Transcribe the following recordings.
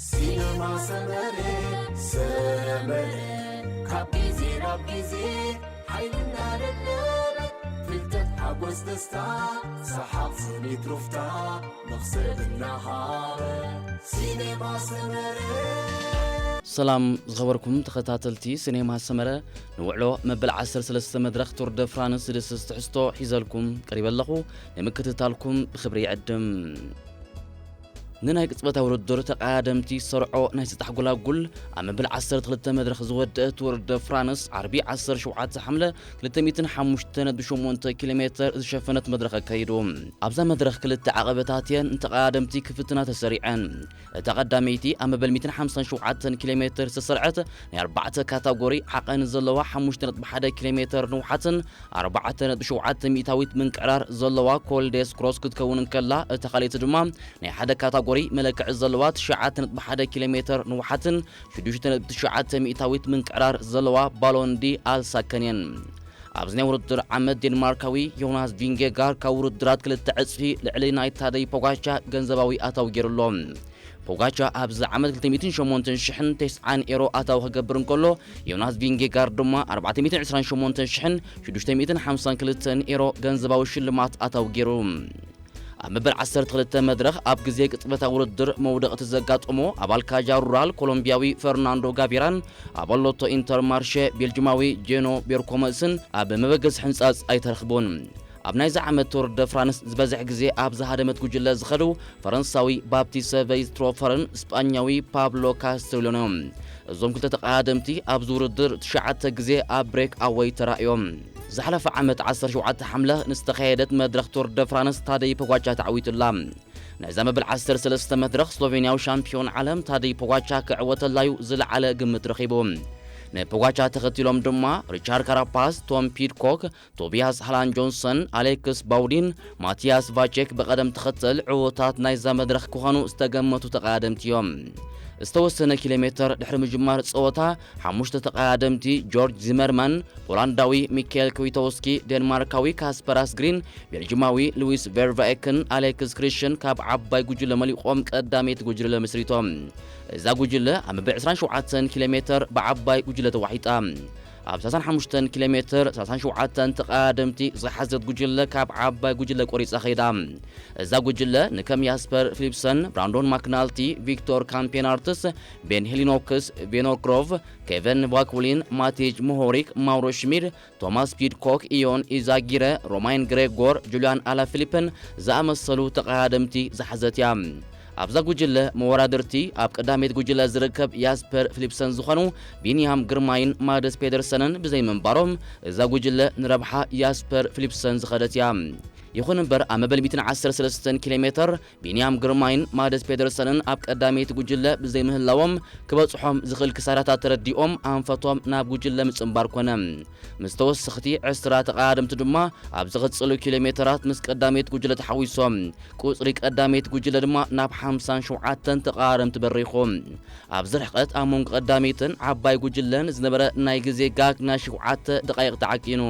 ሲነማ ሰመረ፣ ሰመረ፣ ካብ ግዜ ናብ ግዜ ሓይልና ለበበ፣ ፍልጠት፣ ሓጎስ፣ ደስታ፣ ሰሓቕ፣ ስኒት፣ ሩፍታ፣ መኽሰብ እናሃበ። ሲነማ ሰመረ። ሰላም ዝኸበርኩም ተኸታተልቲ ሲኔማ ሰመረ፣ ንውዕሎ መበል ዓሰርተ ሰለስተ መድረኽ ቱር ደ ፍራንስ ዝድስስ ትሕዝቶ ሒዘልኩም ቀሪበ ኣለኹ። ንምክትታልኩም ብኽብሪ ይዕድም። ንናይ ቅጽበታዊ ውድድር ተቐዳደምቲ ዝሰርዖ ናይ ስጣሕ ጎላጉል፣ ኣብ መበል ዓሰርተ ክልተ መድረኽ ዝወደአ ቱር ደ ፍራንስ፣ ዓርቢ ዓሰርተ ሸውዓተ ሓምለ ክልተ ሚእትን ሓሙሽተ ነጥቢ ሸሞንተ ኪሎ ሜተር ዝሸፈነት መድረኽ ኣካይዱ። ኣብዛ መድረኽ ክልተ ዓቐበታት እየን ንተቐዳደምቲ ክፍትና ተሰሪዐን። እታ ቀዳመይቲ ኣብ መበል ሚእትን ሓምሳን ሸውዓተን ኪሎ ሜተር ዝተሰርዐት ናይ ኣርባዕተ ካታጎሪ ዓቐን ዘለዋ ሓሙሽተ ነጥቢ ሓደ ኪሎ ሜተር ንውሓትን ኣርባዕተ ነጥቢ ሸውዓተ ሚእታዊት ምንቅዕራር ዘለዋ ኮል ዴስ ክሮስ ክትከውን እንከላ፣ እታ ካልኣይቲ ድማ ናይ ሓደ ካታጎሪ መለክዒ ዘለዋ ትሽዓተ ነጥቢ ሓደ ኪሎ ሜተር ንውሓትን ሽዱሽተ ነጥቢ ትሽዓተ ሚእታዊት ምንቅዕራር ዘለዋ ባሎን ዲ ኣልሳከን እየን። ኣብዚ ናይ ውድድር ዓመት ዴንማርካዊ ዮናስ ቪንጌጋር ካብ ውድድራት ክልተ ዕጽፊ ልዕሊ ናይ ታደይ ፖጋቻ ገንዘባዊ ኣታዊ ገይሩ ኣሎ። ፖጋቻ ኣብዚ ዓመት ክልተ ሚእትን ሸሞንተን ሽሕን ተስዓን ኤሮ ኣታዊ ክገብር እንከሎ፣ ዮናስ ቪንጌጋር ድማ ኣርባዕተ ሚእትን ዕስራን ሸሞንተን ሽሕን ሽዱሽተ ሚእትን ሓምሳን ክልተን ኤሮ ገንዘባዊ ሽልማት ኣታዊ ገይሩ። ኣብ መበል ዓሰርተ ክልተ መድረኽ ኣብ ግዜ ቅጽበታዊ ውድድር መውደቕቲ ዘጋጠሞ ኣባል ካጃ ሩራል ኮሎምቢያዊ ፈርናንዶ ጋቪራን ኣባል ሎቶ ኢንተርማርሸ ቤልጅማዊ ጄኖ ቤርኮመስን ኣብ መበገሲ ሕንጻጽ ኣይተረኽቡን። ኣብ ናይዚ ዓመት ቱር ደ ፍራንስ ዝበዝሕ ግዜ ኣብ ዝሃደመት ጉጅለ ዝኸዱ ፈረንሳዊ ባፕቲስተ ቬይስትሮፈርን ስጳኛዊ ፓብሎ ካስትሪሎን እዮም። እዞም ክልተ ተቐዳደምቲ ኣብዚ ውድድር ትሽዓተ ግዜ ኣብ ብሬክ ኣወይ ተራእዮም። ዝሓለፈ ዓመት ዓሰርተ ሸውዓተ ሓምለ ንዝተኻየደት መድረኽ ቱር ደ ፍራንስ ታደይ ፖጋቻ ተዓዊቱላ። ናይዛ መበል ዓሰርተ ሰለስተ መድረኽ ስሎቬንያዊ ሻምፒዮን ዓለም ታደይ ፖጋቻ ክዕወተላዩ ዝለዓለ ግምት ረኺቡ። ንፖጋቻ ተኸቲሎም ድማ ሪቻርድ ካራፓስ፣ ቶም ፒድኮክ፣ ቶቢያስ ሃላን ጆንሰን፣ ኣሌክስ ባውዲን፣ ማቲያስ ቫቼክ ብቐደም ተኸተል ዕዉታት ናይዛ መድረኽ ክኾኑ ዝተገመቱ ተቐዳደምቲ እዮም። ዝተወሰነ ኪሎ ሜተር ድሕሪ ምጅማር ጸወታ፣ ሓሙሽተ ተቐዳደምቲ ጆርጅ ዚመርማን፣ ፖላንዳዊ ሚካኤል ክዊቶውስኪ፣ ዴንማርካዊ ካስፐር ኣስግሪን፣ ቤልጅማዊ ሉዊስ ቨርቫኤክን ኣሌክስ ክሪሽን ካብ ዓባይ ጉጅለ መሊቖም ቀዳመይቲ ጉጅለ መስሪቶም። እዛ ጉጅለ ኣብ መበል ዕስራን ሸውዓተን ኪሎ ሜተር ብዓባይ ጉጅለ ተዋሒጣ። ኣብ ሰላሳን ሓሙሽተን ኪሎ ሜተር ሰላሳን ሸውዓተን ተቐዳደምቲ ዝሓዘት ጉጅለ ካብ ዓባይ ጉጅለ ቆሪጻ ኸይዳ። እዛ ጉጅለ ንከም ያስፐር ፊሊፕሰን፣ ብራንዶን ማክናልቲ፣ ቪክቶር ካምፔናርትስ፣ ቤን ሄሊኖክስ፣ ቬኖክሮቭ፣ ኬቨን ቫኩሊን፣ ማቲጅ ሞሆሪክ፣ ማውሮ ሽሚድ፣ ቶማስ ፒድኮክ፣ ኢዮን ኢዛጊረ፣ ሮማይን ግሬጎር፣ ጁልያን ኣላፊሊፕን ዝኣመሰሉ ተቐዳደምቲ ዝሓዘት እያ። ኣብዛ ጉጅለ መወዳድርቲ ኣብ ቀዳመይቲ ጉጅለ ዝርከብ ያስፐር ፊሊፕሰን ዝኾኑ ቢንያም ግርማይን ማደስ ፔደርሰንን ብዘይምንባሮም፣ እዛ ጉጅለ ንረብሓ ያስፐር ፊሊፕሰን ዝኸደት እያ። ይኹን እምበር፣ ኣብ መበል ሚእትን ዓሰርተ ሰለስተን ኪሎ ሜተር ቢንያም ግርማይን ማደስ ፔደርሰንን ኣብ ቀዳመይቲ ጉጅለ ብዘይምህላዎም፣ ክበጽሖም ዝኽእል ክሳራታት ተረዲኦም ኣንፈቶም ናብ ጉጅለ ምጽንባር ኮነ። ምስ ተወሰኽቲ ዕስራ ተቐዳደምቲ ድማ ኣብ ዝቕጽሉ ኪሎ ሜተራት ምስ ቀዳመይቲ ጉጅለ ተሓዊሶም። ቁጽሪ ቀዳመይቲ ጉጅለ ድማ ናብ ሓምሳን ሸውዓተን ተቐዳደምቲ በሪኹ። ኣብዚ ርሕቀት ኣብ መንጎ ቀዳመይትን ዓባይ ጉጅለን ዝነበረ ናይ ግዜ ጋግ ናይ ሸውዓተ ደቓይቕ ተዓቂኑ።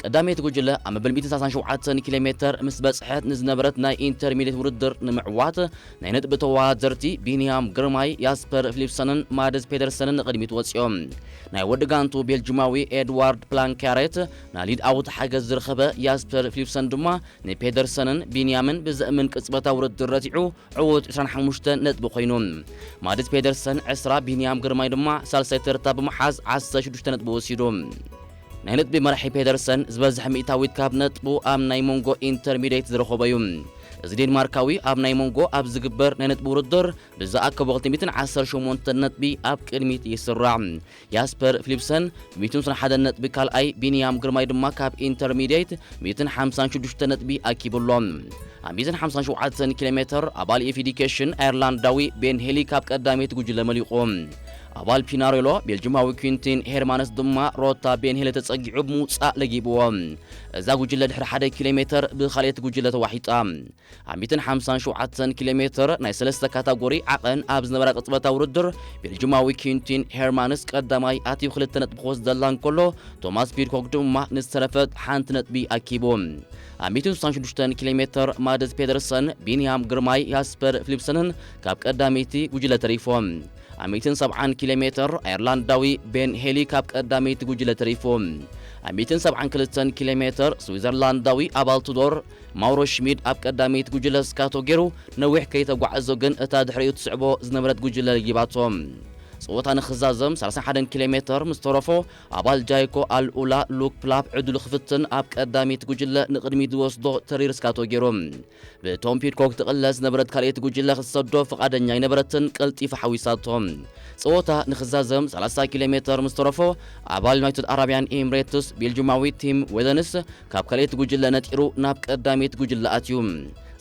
ቀዳመይቲ ጉጅለ ኣብ መበል ሚእትን ሰላሳን ሸውዓተን ኪሎ ሜተር ምስ በጽሐት፣ ንዝነበረት ናይ ኢንተርሚድየት ውድድር ንምዕዋት ናይ ነጥቢ ተወዳደርቲ ቢንያም ግርማይ፣ ያስፐር ፊሊፕሰንን ማደስ ፔደርሰንን ንቕድሚት ወጺኦም። ናይ ወዲ ጋንቱ ቤልጅማዊ ኤድዋርድ ፕላንካሬት ናይ ሊድ ኣውት ሓገዝ ዝረኸበ ያስፐር ፊሊፕሰን ድማ ንፔደርሰንን ቢንያምን ብዘእምን ቅጽበታዊ ውድድር ረቲዑ ዕዉት ዕስራን ሓሙሽተን ነጥቢ ኮይኑ። ማደስ ፔደርሰን ዕስራ፣ ቢንያም ግርማይ ድማ ሳልሳይ ተርታ ብምሓዝ ዓሰርተ ሽዱሽተ ነጥቢ ወሲዱ። ናይ ነጥቢ መራሒ ፔደርሰን ዝበዝሕ ሚእታዊት ካብ ነጥቡ ኣብ ናይ መንጎ ኢንተርሚድየት ዝረኸቦ እዩ። እዚ ዴንማርካዊ ኣብ ናይ መንጎ ኣብ ዝግበር ናይ ነጥቢ ውድድር ብዝኣከቦ ክልተ ሚእትን ዓሰርተ ሸሞንተ ነጥቢ ኣብ ቅድሚት ይስራዕ። ያስፐር ፊሊፕሰን ሚእትን ዕስራን ሓደን ነጥቢ ካልኣይ፣ ቢንያም ግርማይ ድማ ካብ ኢንተርሚድየት ሚእትን ሓምሳን ሽዱሽተ ነጥቢ ኣኪቡ ኣሎ። ኣብ ሚእትን ሓምሳን ሸውዓተን ኪሎ ሜተር ኣባል ኤፍ ዲ ኬሽን ኣየርላንዳዊ ቤን ሄሊ ካብ ቀዳመይቲ ጉጅለ መሊቑ። ኣባል ፒናሬሎ ቤልጅማዊ ኩንቲን ሄርማንስ ድማ ሮታ ቤንሄለ ተጸጊዑ ብምውጻእ ለጊብዎ። እዛ ጉጅለ ድሕሪ ሓደ ኪሎ ሜተር ብኻልኣይቲ ጉጅለ ተዋሒጣ። ኣብ ሚእትን ሓምሳን ሸውዓተን ኪሎ ሜተር ናይ ሰለስተ ካታጎሪ ዓቐን ኣብ ዝነበራ ቅጽበታዊ ውድድር፣ ቤልጅማዊ ኩንቲን ሄርማንስ ቀዳማይ ኣትዩ ክልተ ነጥቢ ክወስደላ እንከሎ፣ ቶማስ ፒድኮክ ድማ ንዝተረፈት ሓንቲ ነጥቢ ኣኪቡ። ኣብ ሚእትን ስሳን ሽዱሽተን ኪሎ ሜተር ማድስ ፔደርሰን፣ ቢንያም ግርማይ፣ ያስፐር ፊሊፕሰንን ካብ ቀዳመይቲ ጉጅለ ተሪፎም። ኣብ ሚእትን ሰብዓን ኪሎ ሜተር ኣየርላንዳዊ ቤን ሄሊ ካብ ቀዳመይቲ ጉጅለ ተሪፉ። ኣብ ሚእትን ሰብዓን ክልተን ኪሎ ሜተር ስዊዘርላንዳዊ ኣባል ቱዶር ማውሮ ሽሚድ ኣብ ቀዳመይቲ ጉጅለ ስካቶ ገይሩ ነዊሕ ከይተጓዕዞ ግን እታ ድሕሪኡ ትስዕቦ ዝነበረት ጉጅለ ለጊባቶ። ጸወታ ንኽዛዘም ሰላሳን ሓደን ኪሎ ሜተር ምስ ተረፎ ኣባል ጃይኮ ኣልኡላ ሉክ ፕላፕ ዕድሉ ክፍትን ኣብ ቀዳመይቲ ጉጅለ ንቕድሚት ዝወስዶ ተሪር ስካቶ ገይሩ። ብቶም ፒድኮክ ትቕለስ ዝነበረት ካልኣይቲ ጉጅለ ክትሰዶ ፍቓደኛ ኣይነበረትን፣ ቀልጢፋ ሓዊሳቶ። ጸወታ ንኽዛዘም ሰላሳ ኪሎ ሜተር ምስ ተረፎ ኣባል ዩናይትድ ኣረብያን ኤምሬትስ ቤልጅማዊ ቲም ዌለንስ ካብ ካልኣይቲ ጉጅለ ነጢሩ ናብ ቀዳመይቲ ጉጅለ ኣትዩ።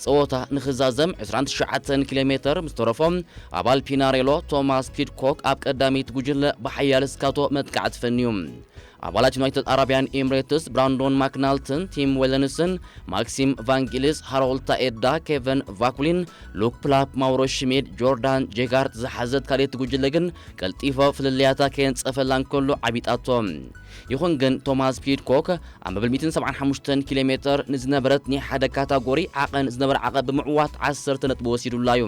ጸወታ ንኽዛዘም ዕስራን ትሽዓተን ኪሎ ሜተር ምስ ተረፎ ኣባል ፒናሬሎ ቶማስ ፒድኮክ ኣብ ቀዳመይቲ ጉጅለ ብሓያል ስካቶ መጥቃዕቲ ፈንዩ። ኣባላት ዩናይትድ ኣረብያን ኤምሬትስ ብራንዶን ማክናልትን ቲም ዌለንስን ማክሲም ቫንጊልስ፣ ሃሮልድ ታኤዳ፣ ኬቨን ቫኩሊን፣ ሉክ ፕላፕ፣ ማውሮ ሽሚድ፣ ጆርዳን ጄጋርት ዝሓዘት ካልኣይቲ ጉጅለ ግን ቀልጢፎ ፍልልያታ ከየንጸፈላ እንከሎ ዓቢጣቶ። ይኹን ግን ቶማስ ፒድኮክ ኣብ መበል ሚእትን ሰብዓን ሓሙሽተን ኪሎ ሜተር ንዝነበረት ናይ ሓደ ካታጎሪ ዓቐን ዝነበረ ዓቐብ ብምዕዋት ዓሰርተ ነጥቢ ወሲዱላ እዩ።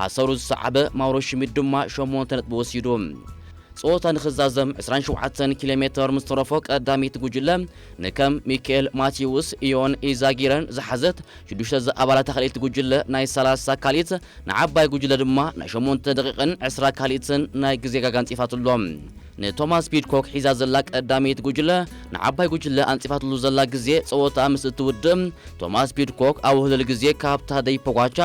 ኣሰሩ ዝሰዓበ ማውሮ ሽሚድ ድማ ሸሞንተ ነጥቢ ወሲዱ። ጸወታ ንኽዛዘም ዕስራን ሸውዓተን ኪሎ ሜተር ምስ ተረፎ ቀዳመይቲ ጉጅለ ንከም ሚካኤል ማቴዎስ፣ ኢዮን ኢዛጊረን ዝሓዘት ሽዱሽተ ዝኣባላታ ካልኣይቲ ጉጅለ ናይ ሰላሳ ካልኢት ንዓባይ ጉጅለ ድማ ናይ ሸሞንተ ደቂቕን ዕስራ ካልኢትን ናይ ግዜ ጋጋ ኣንጺፋትሎም። ንቶማስ ፒድኮክ ሒዛ ዘላ ቀዳመይቲ ጉጅለ ንዓባይ ጉጅለ ኣንጺፋትሉ ዘላ ግዜ ጸወታ ምስ እትውድእ ቶማስ ፒድኮክ ኣብ ውህልል ግዜ ካብ ታደይ ፖጋቻ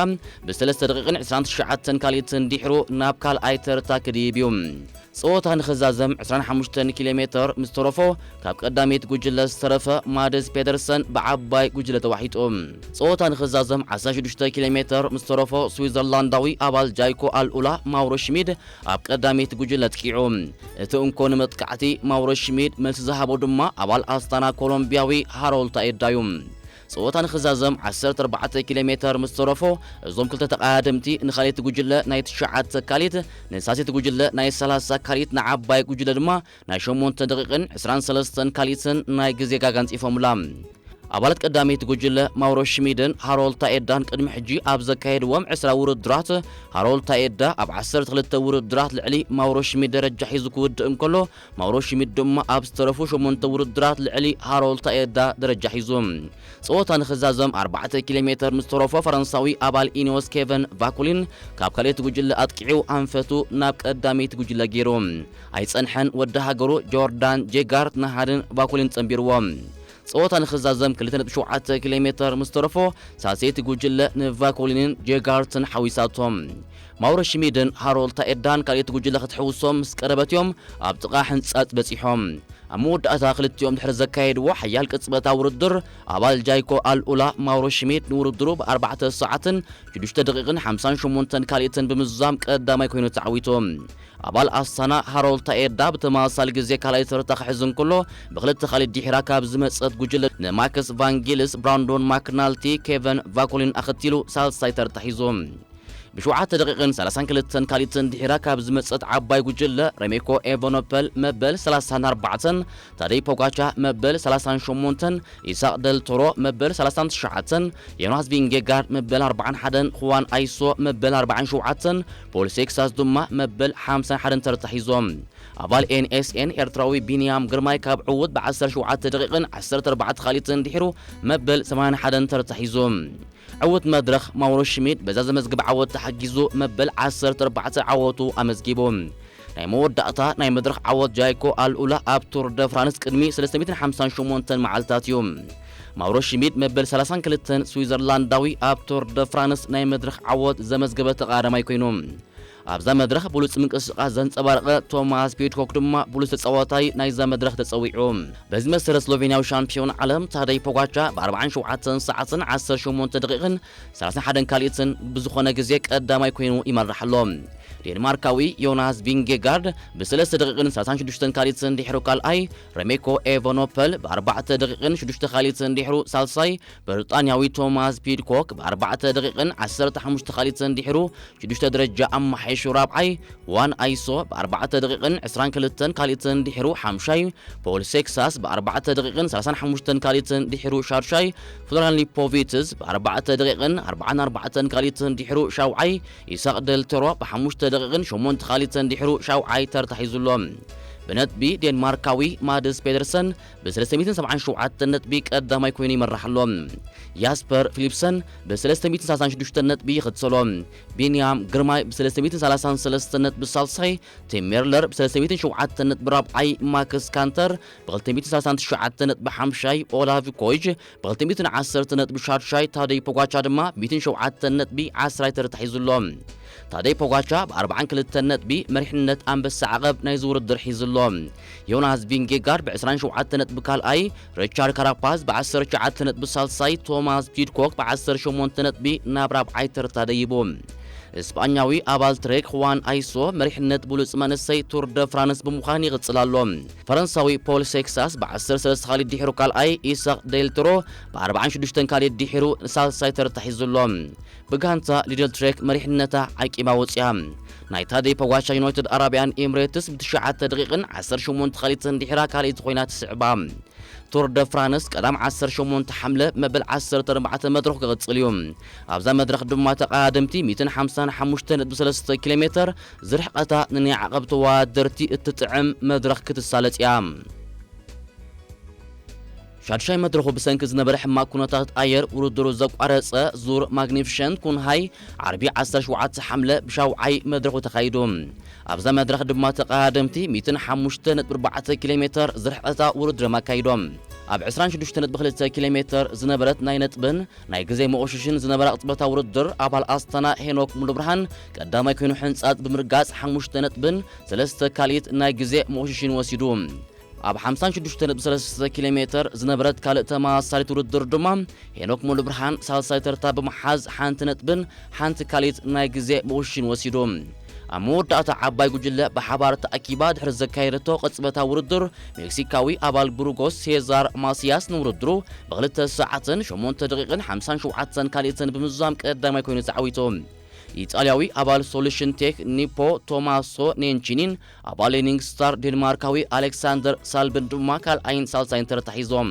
ብሰለስተ ደቂቕን ዕስራን ትሽዓተን ካልኢትን ድሕሩ ናብ ካልኣይ ተርታ ክድይብ እዩ። ጸወታ ንኽዛዘም ዕስራን ሓሙሽተን ኪሎ ሜተር ምስ ተረፎ ካብ ቀዳመይቲ ጉጅለ ዝተረፈ ማደስ ፔደርሰን ብዓባይ ጉጅለ ተዋሒጡ። ጸወታ ንኽዛዘም ዓሰርተ ሽዱሽተ ኪሎ ሜተር ምስ ተረፎ ስዊዘርላንዳዊ ኣባል ጃይኮ ኣልኡላ ማውሮ ሽሚድ ኣብ ቀዳመይቲ ጉጅለ ኣጥቂዑ። እቲ እንኮ ንመጥቃዕቲ ማውሮ ሽሚድ መልሲ ዝሃቦ ድማ ኣባል ኣስታና ኮሎምቢያዊ ሃሮልድ ታኤዳ እዩ። ጸወታ ንኽዛዘም ዓሰርተ ኣርባዕተ ኪሎ ሜተር ምስ ተረፎ እዞም ክልተ ተቐዳደምቲ ንኻልኣይቲ ጉጅለ ናይ ትሽዓተ ካልኢት፣ ንሳልሰይቲ ጉጅለ ናይ ሰላሳ ካልኢት፣ ንዓባይ ጉጅለ ድማ ናይ ሸሞንተ ደቂቕን ዕስራን ሰለስተን ካልኢትን ናይ ግዜ ጋጋ ኣንጺፎምላ። ኣባላት ቀዳመይቲ ጉጅለ ማውሮ ሽሚድን ሃሮልድ ታኤዳን ቅድሚ ሕጂ ኣብ ዘካየድዎም ዕስራ ውድድራት ሃሮልድ ታኤዳ ኣብ ዓሰርተ ክልተ ውድድራት ልዕሊ ማውሮ ሽሚድ ደረጃ ሒዙ ክውድእ እንከሎ፣ ማውሮ ሽሚድ ድማ ኣብ ዝተረፉ ሸሞንተ ውድድራት ልዕሊ ሃሮልድ ታኤዳ ደረጃ ሒዙ። ጸወታ ንኽዛዘም ኣርባዕተ ኪሎ ሜተር ምስ ተረፎ ፈረንሳዊ ኣባል ኢኒዮስ ኬቨን ቫኩሊን ካብ ካልኣይቲ ጉጅለ ኣጥቂዑ ኣንፈቱ ናብ ቀዳመይቲ ጉጅለ ገይሩ። ኣይጸንሐን ወዲ ሃገሩ ጆርዳን ጄጋርት ንሃድን ቫኩሊን ጸንቢርዎ። ጸወታ ንኽዛዘም ክልተ ነጥቢ ሸውዓተ ኪሎ ሜተር ምስ ተረፎ ሳልሰይቲ ጉጅለ ንቫኮሊንን ጄጋርትን ሓዊሳቶም። ማውሮ ሽሚድን ሃሮልድ ታኤዳን ካልኣይቲ ጉጅለ ክትሕውሶም ምስ ቀረበት እዮም ኣብ ጥቓ ሕንጻጽ በጺሖም። ኣብ መወዳእታ ክልቲኦም ድሕሪ ዘካየድዎ ሓያል ቅጽበታዊ ውድድር ኣባል ጃይኮ ኣልኡላ ማውሮ ሽሚድ ንውድድሩ ብኣርባዕተ ሰዓትን ሽዱሽተ ደቂቕን ሓምሳን ሸሞንተን ካልኢትን ብምዝዛም ቀዳማይ ኮይኑ ተዓዊቱ። ኣባል ኣስታና ሃሮልድ ታኤዳ ብተመሳሳሊ ግዜ ካልኣይ ተርታ ክሕዝ እንከሎ ብክልተ ካልኢት ድሒራ ካብ ዝመጸት ጉጅለ ንማክስ ቫንጊልስ፣ ብራንዶን ማክናልቲ፣ ኬቨን ቫኮሊን ኣኸቲሉ ሳልሳይ ተርታ ሒዙ። ብሸውዓተ ደቂቕን ሰላሳን ክልተን ካልኢትን ድሒራ ካብ ዝመጸት ዓባይ ጉጅለ ረሜኮ ኤቨኖፐል መበል ሰላሳን ኣርባዕተን፣ ታደይ ፖጋቻ መበል ሰላሳን ሸሞንተን፣ ኢሳቕ ደል ቶሮ መበል ሰላሳን ትሽዓተን፣ ዮናስ ቪንጌጋርድ መበል ኣርባዓን ሓደን፣ ኹዋን ኣይሶ መበል ኣርባዓን ሸውዓተን፣ ፖል ሴክሳስ ድማ መበል ሓምሳን ሓደን ተርታ ሒዞም። ኣባል ኤንኤስኤን ኤርትራዊ ቢንያም ግርማይ ካብ ዕዉት ብዓሰርተ ሸውዓተ ደቂቕን ዓሰርተ ኣርባዕተ ካልኢትን ድሒሩ መበል ሰማንያን ሓደን ተርታ ሒዙ። ዕዉት መድረኽ ማውሮ ሽሚድ በዛ ዘመዝግብ ዓወት ተሓጊዙ መበል ዓሰርተ ኣርባዕተ ዓወቱ ኣመዝጊቡ። ናይ መወዳእታ ናይ መድረኽ ዓወት ጃይኮ ኣልኡላ ኣብ ቱር ደ ፍራንስ ቅድሚ ሰለስተ ሚእትን ሓምሳን ሸሞንተን መዓልታት እዩ። ማውሮ ሽሚድ መበል ሰላሳን ክልተን ስዊዘርላንዳዊ ኣብ ቱር ደ ፍራንስ ናይ መድረኽ ዓወት ዘመዝገበ ተቐዳዳማይ ኮይኑ። ኣብዛ መድረኽ ብሉጽ ምንቅስቓስ ዘንጸባረቐ ቶማስ ፒድኮክ ድማ ብሉጽ ተጻዋታይ ናይዛ መድረኽ ተጸዊዑ። በዚ መሰረት ስሎቬንያዊ ሻምፒዮን ዓለም ታደይ ፖጋቻ ብ ኣርባዓን ሸውዓተን ሰዓትን ዓሰርተ ሸሞንተ ደቂቕን ሰላሳን ሓደን ካልኢትን ብዝኾነ ግዜ ቀዳማይ ኮይኑ ይመርሕ ኣሎ። ዴንማርካዊ ዮናስ ቪንጌጋርድ ብሰለስተ ደቂቕን ሰላሳን ሽዱሽተን ካልኢትን ድሕሩ ካልኣይ፣ ረሜኮ ኤቨኖፐል ብኣርባዕተ ደቂቕን ሽዱሽተ ካልኢትን ድሕሩ ሳልሳይ፣ ብሪጣንያዊ ቶማስ ፒድኮክ ብኣርባዕተ ደቂቕን ዓሰርተ ሓሙሽተ ካልኢትን ድሕሩ ሽዱሽተ ደረጃ ኣመሓይሹ ራብዓይ፣ ዋን ኣይሶ ብኣርባዕተ ደቂቕን ዕስራን ክልተን ካልኢትን ድሕሩ ሓምሻይ፣ ፖል ሴክሳስ ብኣርባዕተ ደቂቕን ሰላሳን ሓሙሽተን ካልኢትን ድሕሩ ሻድሻይ፣ ፍሎራን ሊፖቪትስ ብኣርባዕተ ደቂቕን ኣርባዓን ኣርባዕተን ካልኢትን ድሕሩ ሻውዓይ፣ ኢሳቕ ደልተሮ ብሓሙሽተ ደቂቕን ሸሞንተ ካልኢትን ድሕሩ ሻውዓይ ተርታ ሒዙ ኣሎ። ብነጥቢ ዴንማርካዊ ማድስ ፔደርሰን ብ ሰለስተ ሚእትን ሰብዓን ሸውዓተን ነጥቢ ቀዳማይ ኮይኑ ይመርሕ ኣሎ። ያስፐር ፊሊፕሰን ብ ሰለስተ ሚእትን ሰላሳን ሽዱሽተን ነጥቢ ይኽተሎ። ቢንያም ግርማይ ብ ሰለስተ ሚእትን ሰላሳን ሰለስተን ነጥቢ ሳልሳይ፣ ቲም ሜርለር ብ ሰለስተ ሚእትን ሸውዓተን ነጥቢ ራብዓይ፣ ማክስ ካንተር ብ ክልተ ሚእትን ሰላሳን ትሽዓተን ነጥቢ ሓምሻይ፣ ኦላቭ ኮይጅ ብ ክልተ ሚእትን ዓሰርተ ነጥቢ ሻድሻይ፣ ታደይ ፖጋቻ ድማ ብ ሚእትን ሸውዓተን ነጥቢ ዓስራይ ተርታ ሒዙ ኣሎ። ታደይ ፖጋቻ ብ ኣርባዓን ክልተን ነጥቢ መሪሕነት ኣንበሳ ዓቐብ ናይዚ ውድድር ሒዙ ኣሎ። ዮናስ ቪንጌጋርድ ብ ዕስራን ሸውዓተን ነጥቢ ካልኣይ፣ ሪቻርድ ካራፓዝ ብ ዓሰርተ ትሽዓተ ነጥቢ ሳልሳይ፣ ቶማስ ፒድኮክ ብ ዓሰርተ ሸሞንተ ነጥቢ ናብ ራብዓይ ተርታ ደይቡ። እስጳኛዊ ኣባል ትሬክ፣ ሁዋን ኣይሶ፣ መሪሕነት ብሉጽ መንእሰይ ቱር ደ ፍራንስ ብምዃን ይቕጽል ኣሎ። ፈረንሳዊ ፖል ሴክሳስ ብ ዓሰርተ ሰለስተ ካልኢት ድሒሩ ካልኣይ፣ ኢሳቕ ዴልትሮ ብ ኣርባዓን ሽዱሽተን ካልኢት ድሒሩ ሳልሳይ ተርታ ሒዙ ኣሎ። ብጋንታ ሊደል ትሬክ መሪሕነታ ዓቂባ ወጽያ። ናይ ታደይ ፖጋቻ ዩናይትድ ኣረብያን ኤምሬትስ ብ ትሽዓተ ደቂቕን ዓሰርተ ሸሞንተ ካልኢትን ድሒራ ካልኢት ኮይና ትስዕባ። ቱር ደ ፍራንስ ቀዳም ዓሰርተ ሸሞንተ ሓምለ መበል ዓሰርተ ኣርባዕተ መድረኽ ክቕጽል እዩ። ኣብዛ መድረኽ ድማ ተቐዳደምቲ ሚእትን ሓምሳን ሓሙሽተ ነጥቢ ሰለስተ ኪሎ ሜተር ዝርሕቐታ ንናይ ዓቐብ ተወዳደርቲ እትጥዕም መድረኽ ክትሳለጥ እያ። ሻድሻይ መድረኹ ብሰንኪ ዝነበረ ሕማቕ ኩነታት ኣየር ውድድሩ ዘቋረጸ ዙር ማግኒፊሸንት ኩንሃይ ዓርቢ ዓሰርተ ሸውዓተ ሓምለ ብሻውዓይ መድረኹ ተኻይዱ። ኣብዛ መድረኽ ድማ ተቐዳደምቲ ሚእትን ሓሙሽተ ነጥቢ ኣርባዕተ ኪሎ ሜተር ዝርሕቐታ ውድድሮም ኣካይዶም። ኣብ ዕስራን ሽዱሽተ ነጥቢ ክልተ ኪሎ ሜተር ዝነበረት ናይ ነጥብን ናይ ግዜ መቑሽሽን ዝነበራ ቅጽበታዊ ውድድር ኣባል ኣስታና ሄኖክ ሙሉብርሃን ቀዳማይ ኮይኑ ሕንጻጽ ብምርጋጽ ሓሙሽተ ነጥብን ሰለስተ ካልኢት ናይ ግዜ መቑሽሽን ወሲዱ። ኣብ ሓምሳን ሽዱሽተ ነጥቢ ሰለስተ ኪሎ ሜተር ዝነበረት ካልእ ተመሳሳሊት ውድድር ድማ ሄኖክ ሙሉብርሃን ሳልሳይ ተርታ ብምሓዝ ሓንቲ ነጥብን ሓንቲ ካልኢት ናይ ግዜ መቑሽሽን ወሲዱ። ኣብ መወዳእታ ዓባይ ጉጅለ ብሓባር ተኣኪባ ድሕሪ ዘካየደቶ ቅጽበታዊ ውድድር፣ ሜክሲካዊ ኣባል ብሩጎስ ሴዛር ማሲያስ ንውድድሩ ብክልተ ሰዓትን ሸሞንተ ደቂቕን ሓምሳን ሸውዓተን ካልኢትን ብምዝዛም ቀዳማይ ኮይኑ ተዓዊቱ። ኢጣልያዊ ኣባል ሶሉሽን ቴክ ኒፖ ቶማሶ ኔንቺኒን ኣባል ሌኒንግ ስታር ዴንማርካዊ ኣሌክሳንደር ሳልብን ድማ ካልኣይን ሳልሳይን ተርታ ሒዞም።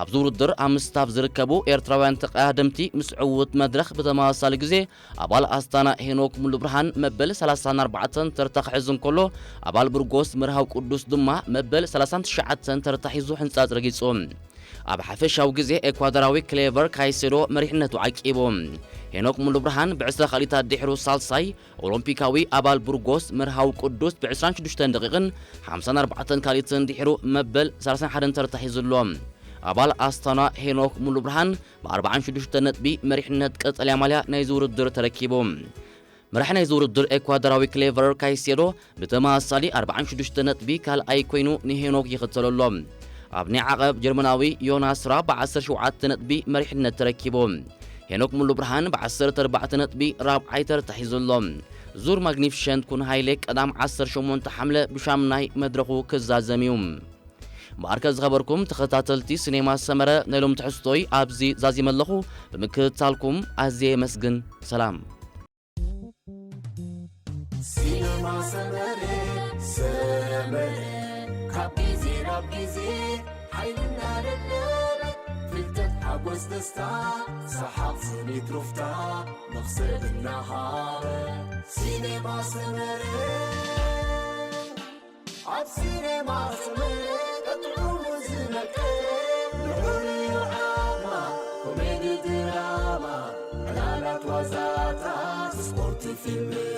ኣብዚ ውድድር ኣብ ምስታፍ ዝርከቡ ኤርትራውያን ተቐዳደምቲ ምስ ዕዉት መድረኽ ብተመሳሳሊ ግዜ ኣባል ኣስታና ሄኖክ ሙሉብርሃን መበል ሰላሳን ኣርባዕተን ተርታ ክሕዝ እንከሎ፣ ኣባል ብርጎስ መርሃው ቅዱስ ድማ መበል ሰላሳን ትሽዓተን ተርታ ሒዙ ሕንጻጽ ረጊጹ። ኣብ ሓፈሻዊ ግዜ ኤኳዶራዊ ክሌቨር ካይሴዶ መሪሕነቱ ዓቂቡ። ሄኖክ ሙሉብርሃን ብዕስራ ካልኢታት ድሕሩ ሳልሳይ፣ ኦሎምፒካዊ ኣባል ብርጎስ መርሃው ቅዱስ ብዕስራን ሽዱሽተን ደቂቕን ሓምሳን ኣርባዕተን ካልኢትን ድሕሩ መበል ሰላሳን ሓደን ተርታ ሒዙ ኣሎ። ኣባል ኣስታና ሄኖክ ሙሉብርሃን ብኣርባዓን ሽዱሽተን ነጥቢ መሪሕነት ቀጠልያ ማልያ ናይዚ ውድድር ተረኪቡ። መራሒ ናይዚ ውድድር ኤኳዶራዊ ክሌቨር ካይሴዶ ብተመሳሳሊ ኣርባዓን ሽዱሽተ ነጥቢ ካልኣይ ኮይኑ ንሄኖክ ይኽተሎ ኣሎ። ኣብ ናይ ዓቐብ ጀርመናዊ ዮናስ ራ ብዓሰርተ ሸውዓተ ነጥቢ መሪሕነት ተረኪቡ። ሄኖክ ሙሉ ብርሃን ብዓሰርተ ኣርባዕተ ነጥቢ ራብዓይ ተርታ ሒዙ ኣሎ። ዙር ማግኒፊሸንት ኩን ሃይሌ ቀዳም ዓሰርተ ሸሞንተ ሓምለ ብሻምናይ መድረኹ ክዛዘም እዩ። እምበኣርከ ዝኸበርኩም ተኸታተልቲ ሲኔማ ሰመረ ናይ ሎም ትሕዝቶይ ኣብዚ ዛዚመ ኣለኹ። ብምክትታልኩም ኣዝየ የመስግን። ሰላም። ሲነማ ሰመረ፣ ሰመረ፣ ካብ ግዜ ናብ ግዜ ሓይልና ደለበ፣ ፍልጠት፣ ሓጎስ፣ ደስታ፣ ሰሓቕ፣ ስኒት፣ ሩፍታ፣ መኽሰብ እናሃበ። ሲኔማ ሰመረ፣ ኣብ ሲኔማ ሰመረ ቀጥዑ ዝነቀ፣ ልዑል እዩ ዓቕማ፣ ኮሜዲ፣ ድራማ፣ ዕላላት፣ ዋዛታት፣ ስፖርት፣ ፊልም፣